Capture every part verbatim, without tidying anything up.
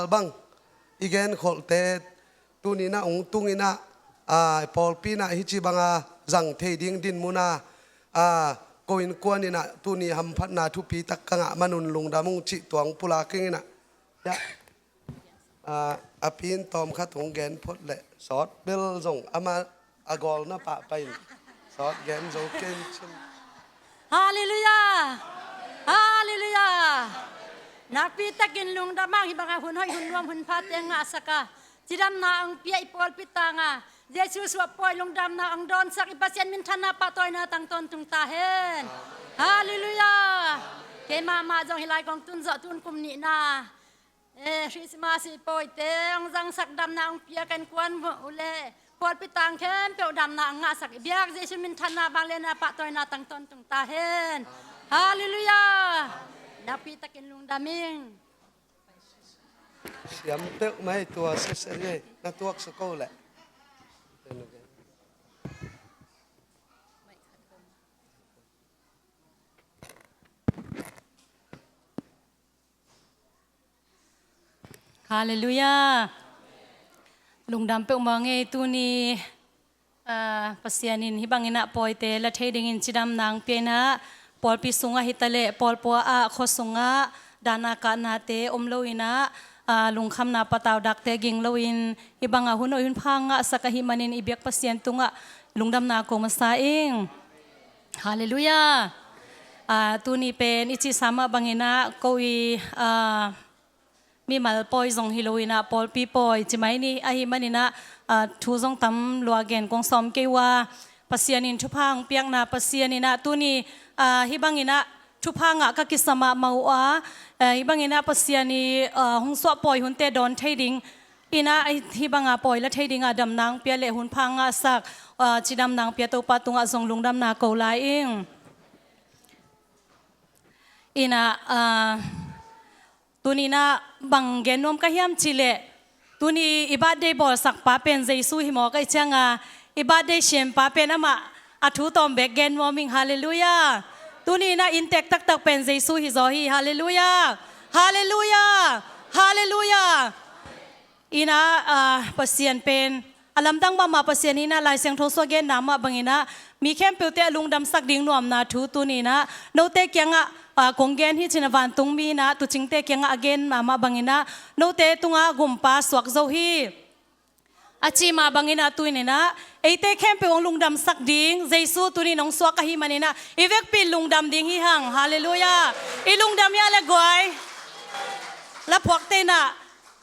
bang i genkholhte tuni-in ah hong tung in ah, a, pawlpi in ah hih ci banga zang thei ding dinmun a, a, ko innkuan in ah tuni hamphatna thupi tak ka ngah man un lungdam ung cih tua hong pulak ing in ah. Ya. A, a pi in tawm khat hong gen phot leh sawt bel zong amah a gawl na pahpah in sawt gen zo kei in cin. Halleluiah! Halleluiah! Nakpi takin lungdam ung, hih banga hun hoih, hun nuam, hun phate ngahsak a, cidamna hong pia i pawlpi tangah Jesu suahpawi lungdamna hong dawnsak i Pasian minthanna pahtawina tang tawntung ta hen. Halleluiah! Keimah mah zong hih lai kong tun zawh, tun kum nihna, eh, Christmas i pawite hong zangsak, damna hong pia ka innkuan uh leh pawlpi tang khempeuh damna hong ngahsak i biak Jesu minthanna vangliatna pahtawina tang tawntung ta hen. Halleluiah! Nakpi takin lungdam ing. Siam peuhmah hi tua sese hi, na tuak suk o leh. Halleluiah. Lungdam peuhmah ing ei, tuni, ah, Pasian in hih bangin ah pawite la thei dingin cidamna hong pia in ah, pawlpi sungah hi ta leh pawlpua ah, khua sungah dahna kahnate om lo in ah, ah, lungkhamna patau dakte ging loin hih banga hun hoih hun pha ngahsak ahih manin i biak Pasian tungah lungdamna ko masa ing. Halleluiah. Ah, tuni pen i cihsa mah bangin ah ko i, ah, mimal pawi zong hi lo in ah pawlpi pawi ci mai ni, ahih manin ah, ah, thu zong tam lua gen kong sawm kei uh a, Pasian in thupha hong piakna Pasian in ah tuni, ah, hih bangin ah thupha ngah ka kisa mahmah uh a, ah, hih bangin ah Pasian i, ah, hong suahpawi hunte dawn thei ding in ah, hih banga pawi la thei dinga damna hong pia leh hun pha ngahsak, ah, cidamna hong pia Topa tungah zong lungdamna ko lai ing. In ah, ah, tuni in ah bang gen nuam ka hiam cih leh, tuni i birthday bawlsakpa pen Jesu hi mawk ahih cianga, i birthday siampa pen amah a thu tawm beek gen nuam ing. Halleluiah. Tuni in ah inntek taktak pen Jesu hi zaw hi. Halleluiah. Halleluiah. Halleluiah. In ah, ah, Pasian pen a lamdang mahmah Pasian hi in ah, Lai Siangtho sungah genna mah bangin ah mi khempeuhte a lungdamsak ding nuamna thu tuni in ah note kiangah, ah, kong gen hi ci-in ah vantungmi in ah tuucingte kiangah a genna mah bangin ah note tungah gumpa suak zo hi. A cih mah bangin ah tuni in ah eite khempeuh hong lungdamsak ding Jesu tuni in hong suak ahih manin ah i vekpi in lungdam ding hi hang. Halleluiah. I lungdam hi a leh guai. Laphuakte in ah,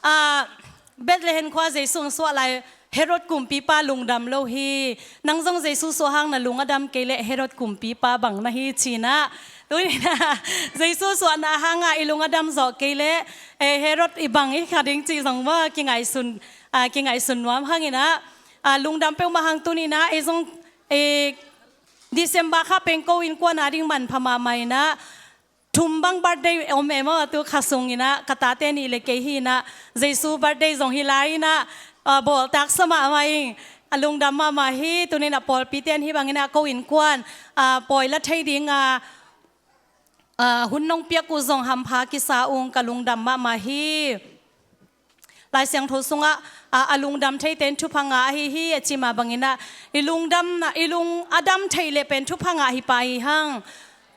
ah, Bethlehem khua Jesu hong suah lai Herod kumpipa lungdam lo hi. Nang zong Jesu suah hang na lung a dam kei leh Herod kumpipa bang na hi ci-in ah. Tuni in ah Jesu suahna hanga i lung a dam zawh kei leh, eh, Herod i bang i kha ding cih zong maw kingaihsun, ah, kingaihsun nuam hang in ah, ah, lungdam peuhmah hang. Tuni in ah ei zong, eh, December kha pen ko innkuan a ding manpha mahmah in ah, thum bang birthday om e maw, tu kha sung in ah ka tate nih leh kei hi in ah, Jesu birthday zong hi lai in ah, ah, bawltaksa mahmah ing. A lungdam mahmah hi. Tuni in ah pawlpite in hih bangin ah ko innkuan, ah, pawi la thei dinga, ah, hun nong piak uh zong hampha kisa ung, ka lungdam mahmah hi. Lai Siangtho sungah, ah, a lungdam theite in thupha ngah ahi hi a cih mah bangin ah, i lungdamna, i lung a dam theih leh pen thupha ngah hi pah hi hang.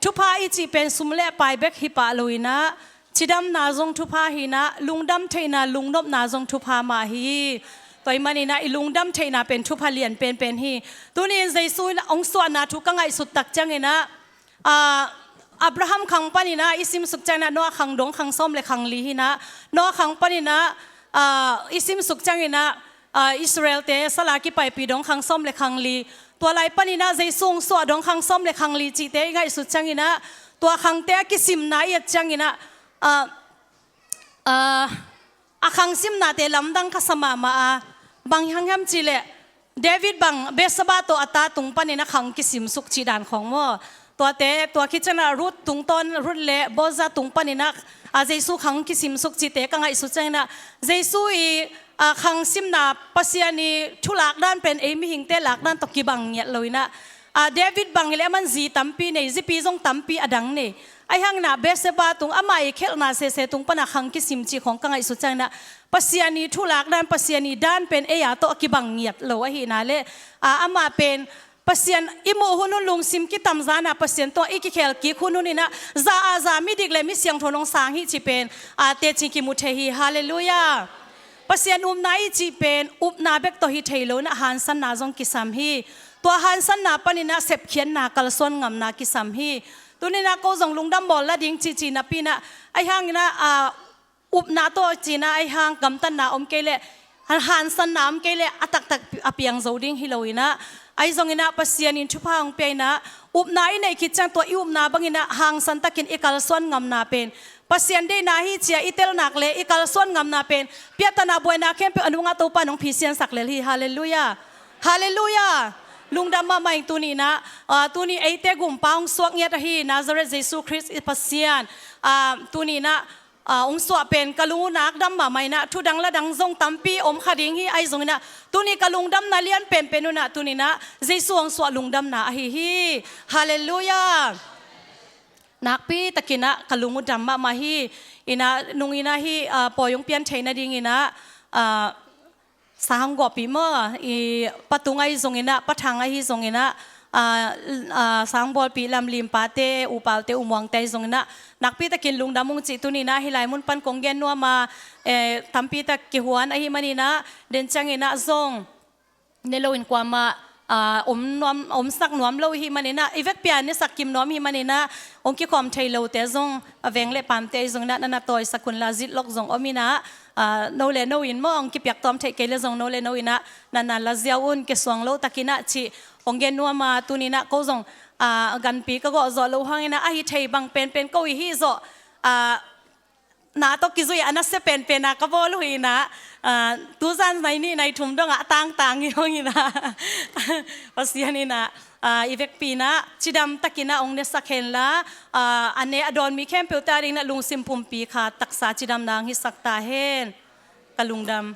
Thupha i cih pen sum leh pai bek hi pah lo in ah, cidamna zong thupha hi in ah, lungdam theihna, lungnopna zong thupha mah hi. Tua ahih manin ah i lungdam theihna pen thupha lian penpen hi. Tuni in Jesu in hong suahna thu ka ngaihsut tak ciangin ah, ah, Abraham khang panin ah i simsuk ciangin ah Noah khang dong khang sawm leh khang li hi in ah, Noah khang panin ah, ah, i simsuk ciangin ah, ah, Israel-te sal a kipaipih dong khang sawm leh khang li, tua lai panin ah Jesu hong suah dong khang sawm leh khang li cihte i ngaihsut ciangin ah, tua khangte a kisimna i et ciangin ah, ah, ah, a khang simnate lamdang ka sa mahmah a, bang hang hiam cih leh David bang Bathsheba tawh a ta tung panin a khang kisimsuk cih dan khawng maw. Tuate, tua khit ciangin ah Ruth tungtawn, Ruth leh Boaz tung panin ah, a, Jesu khang kisimsuk cihte ka ngaihsut ciangin ah, Jesu i, a, khang simna, Pasian i thu lakdan pen ei mihingte lakdan tawh kibang ngiat lo in ah, a, David bang hileh aman zi tampi nei, zipi zong tampi a dang nei. Ahi hangin ah Bathsheba tung, amah i khelhna sese tung pana khang kisim cih khawng ka ngaihsut ciangin ah Pasian i thu lak dan, Pasian i dan pen ei a tawh a kibang ngiat lo ahihna leh, a, amah pen Pasian i muh hunhun lungsim kitamzan ah Pasian tawh i kikhel kik hunhun in ah za a za midik le mi siangtho nong sang hi cih pen, a, teci kimu thei hi. Halleluiah. Pasian upna i cih pen upna bek tawh hi thei lo in ah hansanna zong kisam hi. Tua hansanna panin ah sepkhiatna, kalsuan ngamna kisam hi. Tuni in ah ko zong lungdam bawl la ding cihcih napi in ah, ahi hangin ah, a, upna tawh cihna ahi hang gamtatna om kei leh, hansanna om kei leh a taktak a piang zo ding hi lo in ah, ahi zongin ah Pasian in thupha hong pia in ah, upna i neih khit ciang tua i upna bangin ah hangsan takin i kalsuan ngamna pen Pasian deihna hi ci-a i tel nak leh i kalsuan ngamna pen piattana buaina khempeuh a nungah Topa in hong phisiansak lel hi. Halleluiah. Halleluiah. Lungdam mahmah ing. Tuni in ah, a, tuni eite gumpa hong suak ngiat ahi Nazareth Jesu Khrist i Pasian, a, tuni in ah, a, hong suah pen ka lung uh nakdam mahmah in ah, thu dang la dang zong tampi om kha ding hi, ahi zongin ah tuni ka lungdamna lian penpen uh in ah tuni in ah Jesu hong suah lungdamna ahi hi. Halleluiah. Nakpi takin ah ka lung uh dam mahmah hi. In ah nung in ah hih, a, pawi hong pian theih nadingin ah, a, sang gawhpih maw, i Pa Tung ahi zongin ah, Pa Thang ahi zongin ah, a, a, sang bawlpih lam Lim pate, U Pau te, U Muang te ahi zongin ah nakpi takin lungdam ung cih tuni in ah hih lai mun pan kong gen nuam a, eh, tampi tak kihuan ahih manin ah, den ciangin ah zong ne lo in kuamah, a, om nuam, omsak nuam lo i hih manin ah, i vekpi a nesak kim nuam i hih manin ah, hong kikhawm thei lote zong a veng le paamte ahi zongin ah na na tawisak un la, zit lok zong om in ah, a, no le no in maw, hong kipiak tawm theih kei leh zong no le no in ah na na la ziau un, kisuang lo takin ah cih hong gen nuam a, tuni in ah ko zong, a, ganpi ka gawh zawh loh hangin ah, ahi thei bang penpen ko i hih zawh, a, na tawh kizui a nasia penpen a ka bawl uh hi in ah, a, tu zan nai nih nai thum dongah a tangtang hi hong in ah, Pasian in ah, a, i vekpi in ah cidam takin ah hong nesak hen la, a, a ne a dawn mi khempeuh te adingin ah lungsim pumpi kha taksa cidamna hong hisak ta hen. Ka lungdam.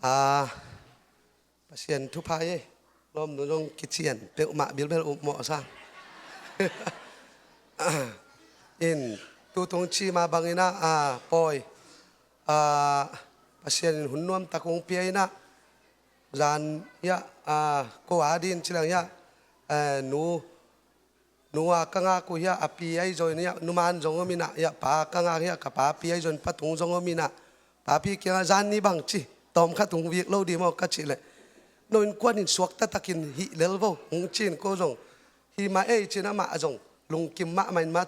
A, Pasian thupha hi. Lawmnu zong kician peuhmah bilbel upmawh sa. In, tutung cima bangin ah, a, pawi, a, Pasian in hun nuamtak hong pia in ah, zan hiah, a, ko a din ci leng hiah, a, nu, nu a ka ngak uh hiah, a pi ahi zongin hiah, numan zong om in ah hiah, pa ka ngak hiah, ka papi ahi zongin Pa Tung zong om in ah, papi kiangah zan ni bang ci, tawmkhat hong vik lo dih maw ka cih leh, no innkuan in suakta takin hih lel vo hong ci-in ko zong, hi mah ei ci-in amah zong lungkim mahmah in mah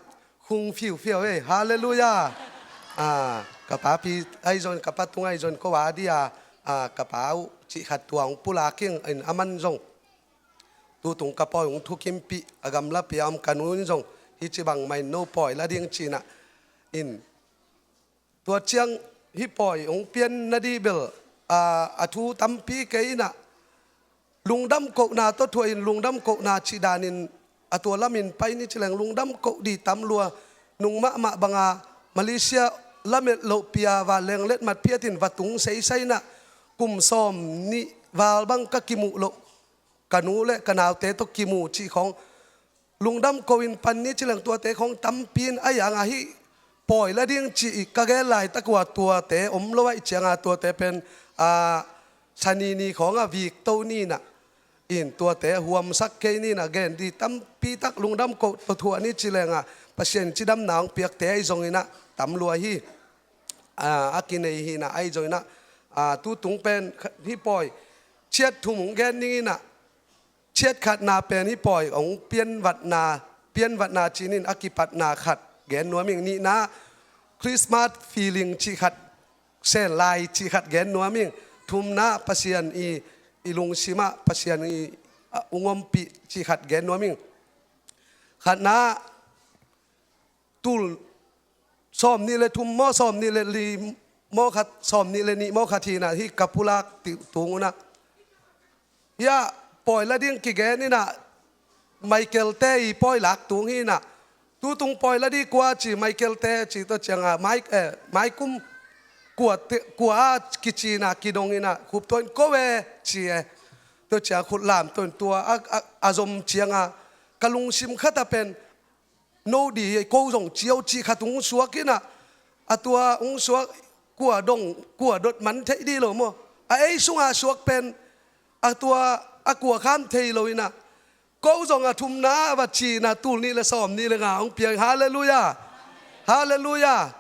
hong fiufiau ei. Halleluiah. A, ka papi ahi zongin, ka Pa Tung ahi zongin ko a dih a, a, ka pa uh cih khat tua hong pulak ing in, aman zong tutung ka pawi hong thukimpih, a gamlapi a om ka nu in zong hih ci bang mah in no pawi la ding ci-in ah, in, tua ciang hih pawi hong pian nadih bel, a, a thu tampi kei in ah, lungdam kohna tawh thuah in, lungdam kohna cih danin a tua lamin pai ni ci leng, lungdam koh dih tam lua, nung mahmah banga Malaysia lamet lohpi a va lenglet matphiat in va tung seisai in ah, kum sawm nih val bang ka kimuh loh, ka nu le ka naute tawh kimu cih khawng, lungdam ko in pan ni ci leng tuate khawng tampi in, a yang a hih pawi la ding cih ka gen laitak uh a tuate om lo ahih cianga tuate pen, a, sanini khawng a vik to ni in ah, in tuate huamsak kei ni in ah, gen dih tampi tak lungdam ko tawh thuah ni ci leng a, Pasian cidamna hong piakte ahi zongin ah tam lua hi. A, a kinei hi in ah, ahi zongin ah, a, tutung pen hih pawi ciat thum hong gen ning in ah, ciat khatna pen hih pawi hong pianvatna, pianvatna ci-in a kipatna khat gen nuam ing. Nihna, Christmas feeling cih khat, sen lai cih khat gen nuam ing. Thumna, Pasian i, i lungsim ah Pasian i, a, hong ompih cih khat gen nuam ing. Khatna, tul sawm nih le thum maw, sawm nih le li maw khat, sawm nih le nih maw khat hi in ah, hih ka pulak tung un ah, hiah pawi la ding kigen in ah, Michael te i pawi lak tung hi in ah, tutung pawi la ding kua ci, Michael te ci tawh ciang a, Mai, eh, Maikum, kua, kua a kici-in ah kidong in ah, khup tua in ko e ci e. Tua ciang khut lam tua in tua a, a, a zom ciang ah ka lungsim khat ah pen no di hi, ko zong ci o cih khat hong suak in ah, a tua hong suak kua dong, kua dot man thei di lo maw. A ei sungah suak pen a tua a kua kham thei lo in ah, ko zong a thumna a va ci in ah tul nih le sawm nih le nga hong piang. Halleluiah. Halleluiah.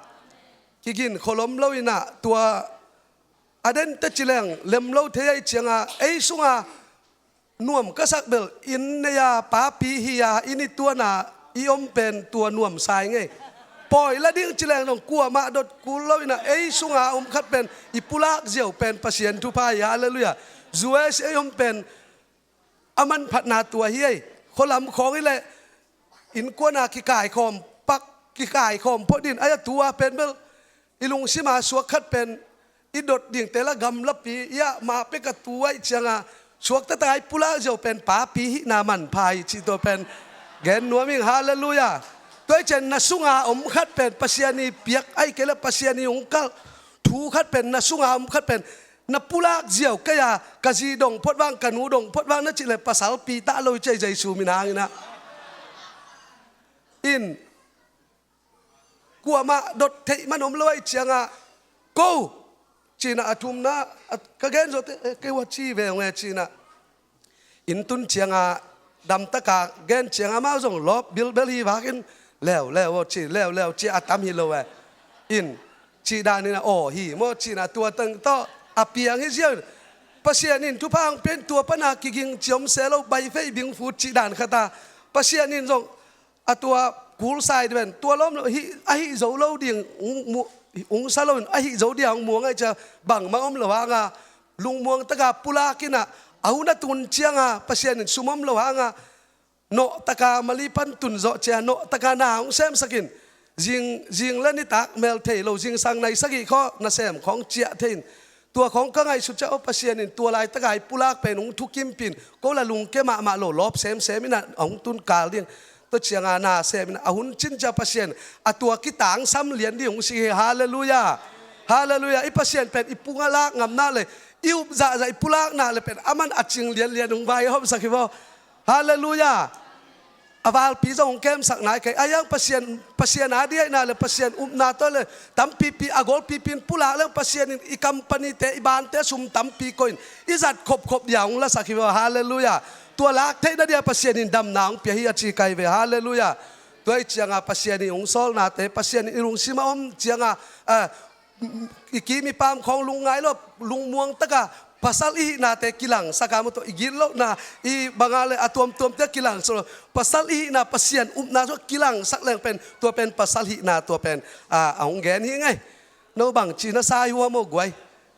Kigin kholom lo in ah tua a den teci leng lem lo thei ahih ciang ah ei sungah nuam ka sak bel inn nei a papi hi a, inn i tuan a i om pen tua nuamsa i ngei. Pawi la ding ci leng dong kuamah dot kul lo in ah ei sungah om khat pen i pulak ziau pen Pasian thupha hi. Halleluiah. U S A i om pen a manphatna tua hi ei. Khualam khawng hi leh innkuan a kikaikhawm pak, kikaikhawm phot in ai a tua pen bel i lungsim a suak khat pen i dot dingte la gamlapi i ah mah pek a tu ahih ciang ah suakta tak a i pulak ziau pen papi hihna manpha hi cih tua pen gen nuam ing. Halleluiah. Tua ahih ciang na sungah om khat pen Pasian i piak ahih kei leh Pasian i hong kalh thu khat pen, na sungah om khat pen na pulak ziau kei a, ka zi dong phot vang, ka nu dong phot vang na cih leh pasalpi ta lo hi ci ei, Jesu min hang in ah. In kuamah dot theih man om lo ahih ciang ah ko ci in ah a thumna, a, ka gen zawhte, eh, kei ua ci ve hong e ci in ah. Inn tun ciang ah damtak a gen ciang ah amau zong lawp bilbel hi vak in leuleu aw ci, leuleu ci a tam hi lo e. In cih dan in ah aw hi maw ci in ah tua teng tawh a piang hi ziau in Pasian in thupha hong pia in tua pan a kiging ciam se lo, baifei bingfut cih dan khat a Pasian in zong a tua kulsai ding pen tua lawm lo hi, a hih zo lo ding hong mu-, hong sa lo in a hih zo ding a hong muang ahih ciang bangmah om lo hang a lungmuang tak a pulak in ah a hun a tun ciang a Pasian in sum om lo hang a nawh tak a Mali pan tun zawh ciang a nawh tak a na hong semsak in zing, zing le nitak mel thei lo zingsang nai sagih khawng nasem khawng ciah thei in tua khawng ka ngaihsut ciang aw Pasian in tua laitak a i pulak pen hong thukimpih in ko la lungke mahmah lo lawp semsem in ah a hong tun kal ding. Tua ciang a na sem in ah a hun cin ciang Pasian a tua kitangsam lian ding hong sik hi. Halleluiah. Halleluiah. I Pasian pen i pung a lak ngam nak leh i up zahzah i pulak nak leh pen aman a cing lianlian hong vaihawmsak hi vaw. Halleluiah. A valpi zong hong kemsak nai kei a, a hiang Pasian, Pasian a diaihna le Pasian upna tawh le tampipi a golpipi in pulak leng Pasian in i company-te i bante sum tampi koih in i zat khopkhop dia hong lasak hi vaw. Halleluiah. Tua lak theihna dia Pasian in damna hong pia hi a ci kai ve. Halleluiah. Tua ahih ciang a Pasian in hong sawlnate Pasian in i lungsim a om ciang a, ah, i kim i pam khawng lungngai lo lungmuang tak a pasal i hihnate kilangsak a maw tawh i gitlohna i bang a le a tuamtuamte kilangsak lo pasal i hihna Pasian upna tawh kilangsak leng pen tua pen pasal hihna tua pen, ah, a hong gen hi ngei. No bangci na sa hi uh a maw guai.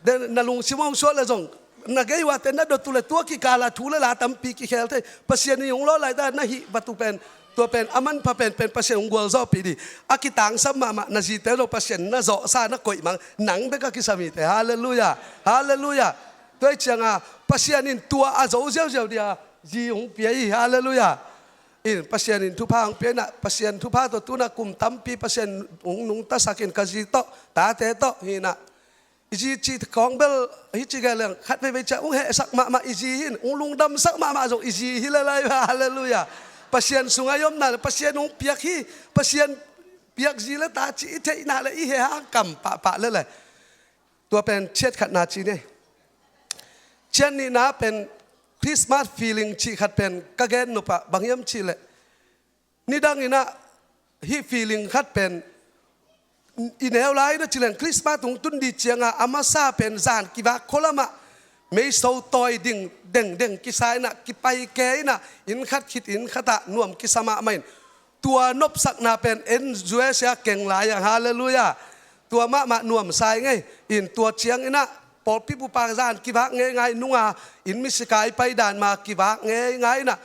Den na lungsim hong suak le zong na gei uate na dot uh le tua kikal a thu le la tampi kikhel thei. Pasian in hong lawh laitak na hih vat uh pen tua pen a manpha penpen Pasian hong gualzawhpih ding. A kitangsam mahmah na zite zong Pasian na zawhsa na koihmang nang bek a kisam hi te. Halleluiah. Halleluiah. Tua ahih ciang a Pasian in tua a zo ziauziau dia zi hong pia hi. Halleluiah. In Pasian in thupha hong pia in ah Pasian thupha tawh tu in ah kum tampi Pasian hong nungtasak in ka zi tawh tate tawh hi in ah. I zi cih khawng bel hi ci gel leng khat veivei ciang hong hehsak mahmah i zi hi in, hong lungdamsak mahmah zong i zi hi le lai. Halleluiah. Pasian sungah i omna le Pasian hong piak hi. Pasian piak zi le ta cih i theihna le i hehang kam pahpah le lai. Tua pen ciat khatna ci ni. Ciat nihna pen Christmas feeling cih khat pen ka gen nop ah bang hiam cih leh nidang in ah hih feeling khat pen i neu lai in ah ci leng Christmas hong tun ding ciang a a masa pen zan kivak khualam ah meiso tawi ding dengdeng kisa in ah kipai ke in ah inn khat khit inn khat ah nuam kisa mahmah in tua nopsakna pen en U S A keng lai ah. Halleluiah. Tua mahmah nuamsa i ngei in tua ciang in ah pawlpi pupa zan kivak ngeingai nung a inn misika i pai dan ma kivak ngeingai in ah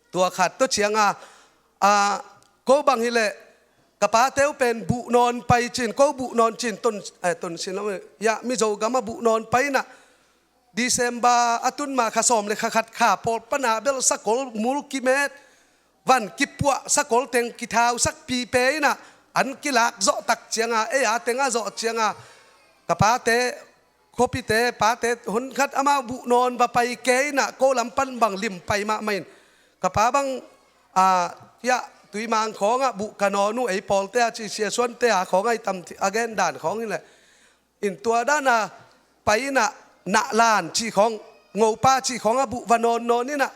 tua khat tua ciang a, a, ko bang hi leh ka pate uh pen buh nawn pai cin, ko buh nawn cin ton, eh, ton sin lam, ya, Mizo gam ah buh nawn pai in ah December a tun ma kha sawm le kha khat kha pawl pan a bel sakol mul kimet van kipuah sakol teng kithausak pipe in ah an kilak zawh tak cianga, ei a teng a zawh cianga, ka pate, khuapite, pate, hun khat amau buh nawn va pai kei inah, ko lam pan bang lim pai mahmah in. Ka pa bang, a, hiah, Tuimang khawngah buh ka nawn uh, ei pawlte a ci, Sia Suante a khawngah i tam a gen dan khawng hi leh. In tua dana pai inah, Nahlan cih khawng, Ngopa cih khawngah buh va nawn nawn inah,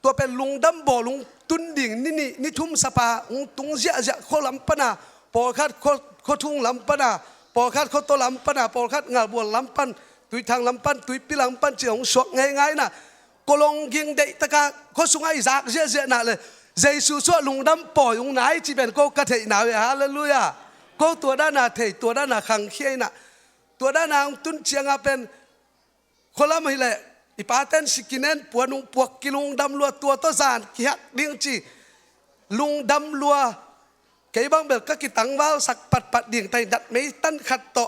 tua pen lungdam bawl hong tun ding, ni nih, ni thum sapa hong tung ziahziah, khua lam pana, pawlkhat khua, khua thung lam pana, pawlkhat khua taw lam pana, pawlkhat Ngalbual lam pan, Tuithang lam pan, Tuipi lam pan, ci hong suak ngeingai inah, kua longging deihtaka khua sungah i zak ziahziah nah le, Jesu suah lungdam pawi hong nai cih pen ko ka theihna uh hi. Halleluiah. Ko tua dana thei, tua dana khangkhia inah, tua dana hong tun cianga pen, khua lam hi leh, i paten sikinen puan hong puak, kilungdam lua, tua tawh zan kihak ding ci, lungdam lua. Kei bang bel ka kitangvalsak patpat ding ta in, datmei tan khat tawh,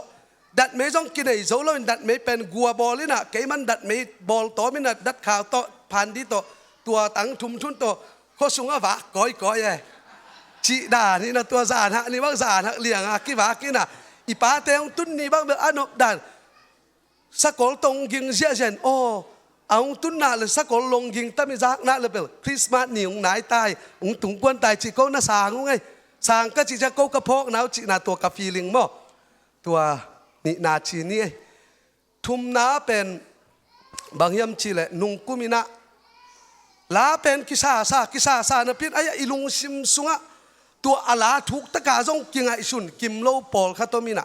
datmei zong kinei zo loin, datmei pen gua bawl inah, kei man datmei bawl tawm inah, datkhau tawh, phandi tawh, tua tang thum thun tawh, khua sungah vak kawikawi e, cih dan inah, tua zan hak ni bang zan hak lianga kivak inah, i pate hong tun ni bang bel a nop dan. Sakol tong ging ziahziah in, aw, a hong tunna le sakol long ging tam i zakna le bel Christmas ni hong nai tai, hong tung kuan tai cih ko na sang uh ngei. Sang ka cih ciah ko ka phawkna uh cihna, tua ka feeling maw. Tua nihna ci ni ei. Thumna pen bang hiam cih leh, nungkum inah la pen kisasa, kisasa napi in, ai-ah i lungsim sungah tua a la thuktaka zong kingaihsun kim lo pawlkhat om inah.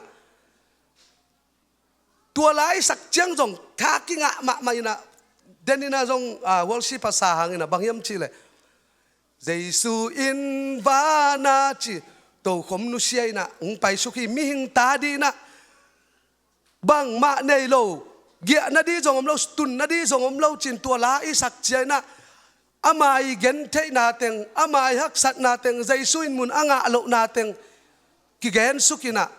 Tua la i sak ciang zong tha kingah mahmah inah, den inah zong, a, worship a sa hang inah, bang hiam cih leh, Jesu in vana ci, tokhom nusia inah hong paisuk hi, mihing ta ding inah, bangmah nei lo, giahna ding zong om lo, tunna ding zong om lo ci-in, tua la i sak ciang inah, ama i gentheihna teng, ama i haksatna teng, Jesu in mun a ngah lohna teng kigensuk inah,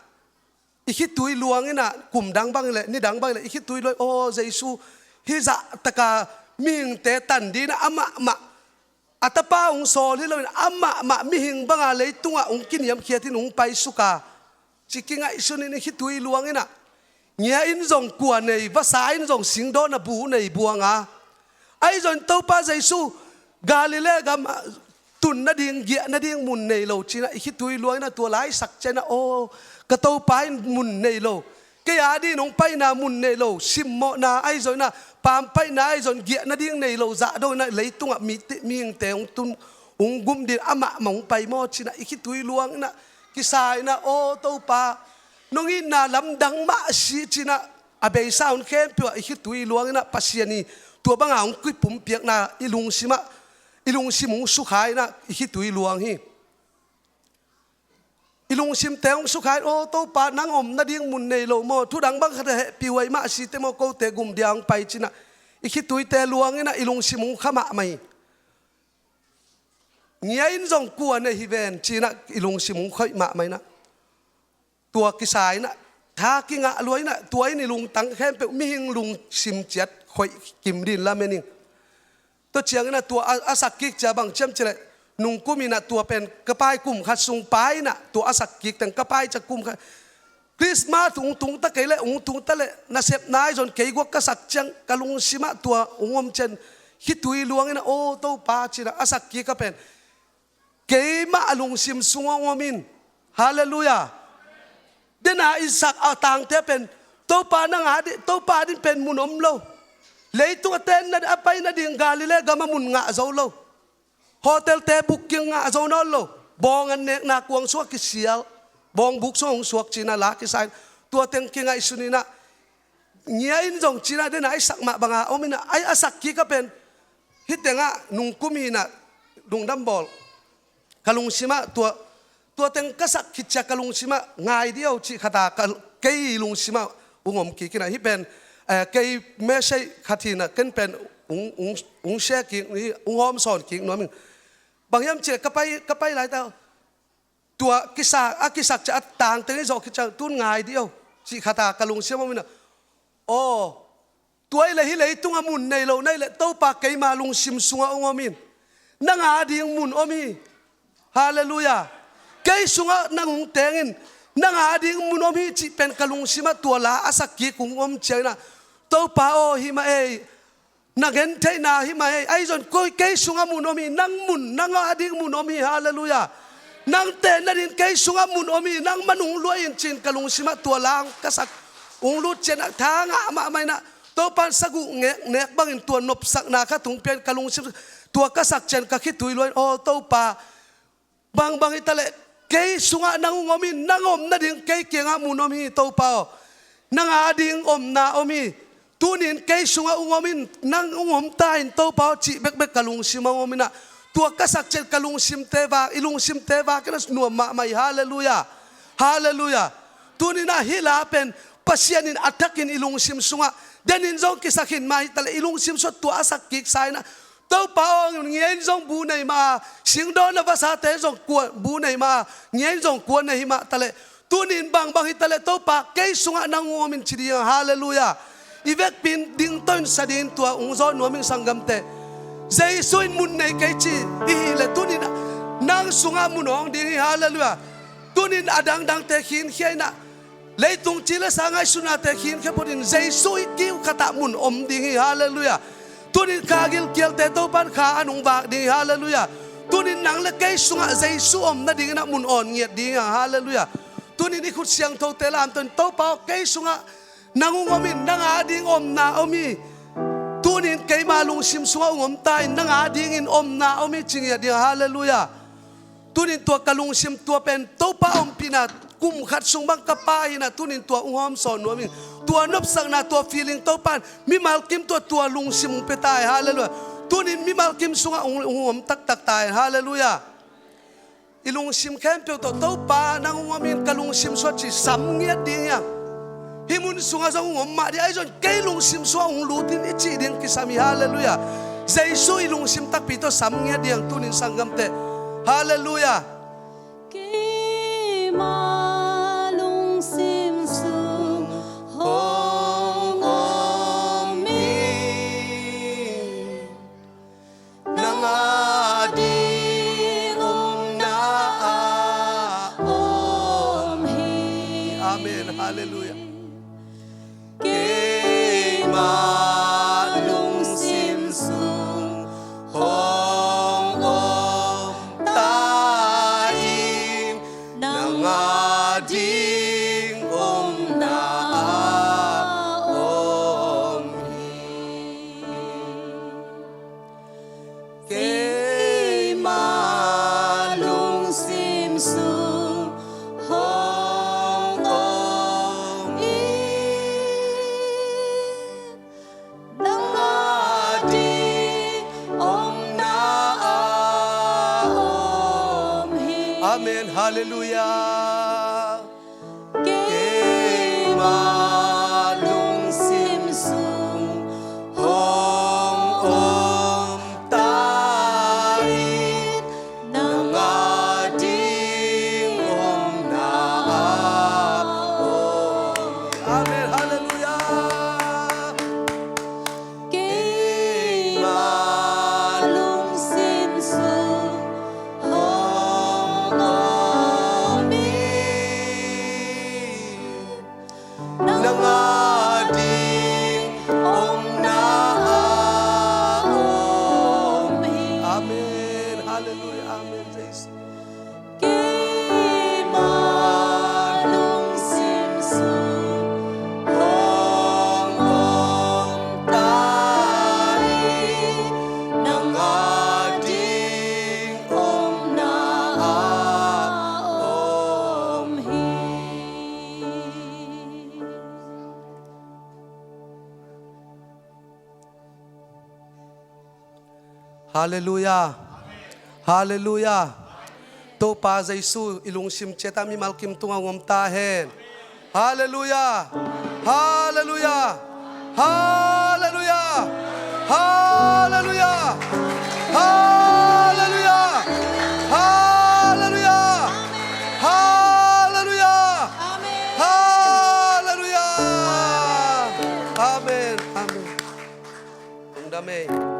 i khitui luang inah, kum dang bang hi leh, ni dang bang hi leh, i khitui luang, aw, Jesu hih zahtaka mihingte tan ding inah, amahmah, a tapa hong sawl hi loin, amahmah mihing banga leitungah hong kiniamkhiat in hong paisuk a, ci kingaihsun in i khitui luang inah, ngia in zong kua nei, vasa in zong singdawn a bu nei buang a, ahi zongin Topa Jesu Galilee gam, a, tunna ding, giahna ding mun nei lo ci inah, i khitui luang inah, tua la i sak ciang inah, aw, ka Topa in mun nei lo, kei a dingin hong paina mun nei lo, simmawhna ahi zong inah, pampaihna ahi zong, giahna ding nei lo zah dong inah, leitungah mi, mihingte hong tun, hong gum ding, amahmah hong pai maw ci inah, i khitui luang inah, kisa inah, aw Topa, nong itna lamdang mah si ci inah, a beisa hun khempeuh ah i khitui luang inah, Pasian i tua banga hong kipumpiakna i lungsim ah, i lungsim hong sukha inah, i khitui luang hi. I lungsimte hong sukha in, aw Topa, nang omna ding mun nei lo maw, thudang bang khat a hehpih huai mah site maw, kote gum dia hong pai ci inah, i khituite luang inah, i lungsim hong kha mahmah hi. Ngia in zong kua nei hi ven ci inah, i lungsim hong khoih mahmah inah, tua kisa inah, tha kingah lua inah, tua in i lungtang khempeuh, mihing lungsim ciat khoih kim ding lamen ing. Tua ciang inah tua a, a sak kik ciang bang ci hiam cih leh, nungkum inah tua pen ka pai kum khat sung pai inah, tua a sak kik teng ka pai ciang kum khat, Christmas hong tung ta kei leh, hong tung ta leh, nasepna ahi zong kei guak ka sak ciang, ka lungsim ah tua hong om ciang, khitui luang inah, aw Topa ci inah, a sak kik a pen keimah a lungsim sung hong om in. Halleluiah. Dena i sak a tangte pen, Topa nang a ding, Topa ding pen mun om lo. Leitung a tenna, a paina ding Galilee gam a mun ngah zo lo. Hotelte booking ngah zo nawn lo. Bawng an nekna kuang sungah kisial, bawng buk sungah hong suak ci inah la kisa in. Tua teng kingaihsun inah, ngia in zong ci inah, dena i sak mah banga om inah, ai a sak kik a pen, hih tengah nungkum hi inah, lungdam bawl. Ka lungsim ah tua, tua teng ka sak khit ciang ka lungsim ah ngai dih o cih khat a, ka, kei lungsim ah hong om kik inah, hih pen, eh, kei message khat hi inah, ken pen hong, hong, hong share kik, hong hawmsawn kik nuam ing. Bang hiam cih leh ka pai, ka pai laita, tua kisa, a kisak ciang a tangteng i zawh khit ciang, tun ngai dih o cih khat a ka lungsim om inah, aw, tua i leh hih leitung a mun nei lo na hih leh, Topa keima lungsim sungah hong om in. Nang a ding mun om hi. Halleluiah. Kei sungah nang hong teng in, nang ading mun om hi cih pen ka lungsimah tua la a sak kik hong om ciangin ah, Topa aw, hi mah ei, na gentheihna hi mah ei, ahi zong koi kei sungah mun om hi, nang mun, nang ading mun om hi, halleluiah. Nang tenna dingin kei sungah mun om hi, nang man hong luah in ci-in ka lungsimah tua la hong ka sak, hong lut ciangin ah tha ngah mahmah in ah, Topa in saguh nek, nek bangin tua nopsakna khat hong pia in ka lungsim, tua ka sak ciangin ka khitui luah in, aw Topa, bangbang hi taleh, kei sungah nang hong om in, nang omna ding kei kiangah mun om hi Topa aw. Nang ading omna om hi. Tuni in kei sungah hong om in, nang hong om ta in Topa aw cih bekbek ka lungsimah hong om in ah, tua ka sak ciangin ka lungsimte vak, i lungsimte vak in ah nuam mahmah hi, halleluiah. Halleluiah. Tuni in ah hih la pen Pasian in a thakin i lungsim sungah, den in zong kisak hi mah hi taleh, i lungsim sungah tua a sak kik sa in ah, Topa aw, ngia in zong bu nei mah a, singdawn a vasate zong kua bu nei mah a, ngia in zong kua nei hi mah taleh, tuni in bangbang hi taleh Topa kei sungah nang hong om in ci ding, halleluiah. I vekpi in ding to in sa ding in tua hong zawn nuam ing sanggamte. Jesu in mun nei kei ci i hih leh tuni in ah nang sungah mun hong ding hi, halleluiah. Tuni in a dangdangte khinkhia in ah, leitung ci le sa ngaihsutnate khinkhia phot in Jesu i kiu khatah mun om ding hi, halleluiah. Tuni in kha gilkialte Topa in kha an hong vak ding hi, halleluiah. Tuni in nang le kei sungah Jesu omna dingin ah mun awn ngiat ding hi, halleluiah. Tuni in i khut siangthote lamto in Topa aw kei sungah nang hong om in, nang ading omna om hi. Tuni in keima lungsim sungah hong om ta in, nang adingin omna om hi ci ngiat ding hi, halleluiah. Tuni in tua ka lungsim tua pen Topa ompihna kum khat sung bang ka pha hi in ah, tuni in tua hong hawmsawn nuam ing. Tua nopsakna, tua feeling Topa in mimal kim tua, tua lungsim hong pia ta hi, halleluiah. Tuni in mimal kim sungah hong, hong om taktak ta hi, halleluiah. I lungsim khempeuh tawh Topa nang hong om in ka lungsim sungah ci sam ngiat ding hi hang. Hih mun sungah zong hong om mah ding, ahi zong kei lungsim sungah hong lut in i cih ding kisam hi, halleluiah. Jesu i lungsim takpi tawh sam ngiat ding hi hang tuni in sanggamte. Halleluiah. Keima lungsim sung hong om hi. Nang ading omna ah om hi. Amen. Halleluiah. Keima lungsim sung hong om ta in, nang ading omna ah om hi. Keima lungsim sung hong om hi. Nang ading omna ah om hi. Amen. Halleluiah. Keima lungsim sung hong om ta in, nang ading omna ah om. Amen. Halleluiah. Keima lungsim sung hong om hi. Nang ading omna ah om hi. Amen. Halleluiah. Amen. Jesu. Keima lungsim sung hong om ta hi, nang ading omna ah om hi. Halleluiah. Halleluiah. Topa Jesu i lungsim ciatah mimal kim tungah hong om ta hen. Halleluiah. Halleluiah. Halleluiah. Halleluiah. Halleluiah. Halleluiah. Halleluiah. Halleluiah. Amen. Amen. Lungdam ei.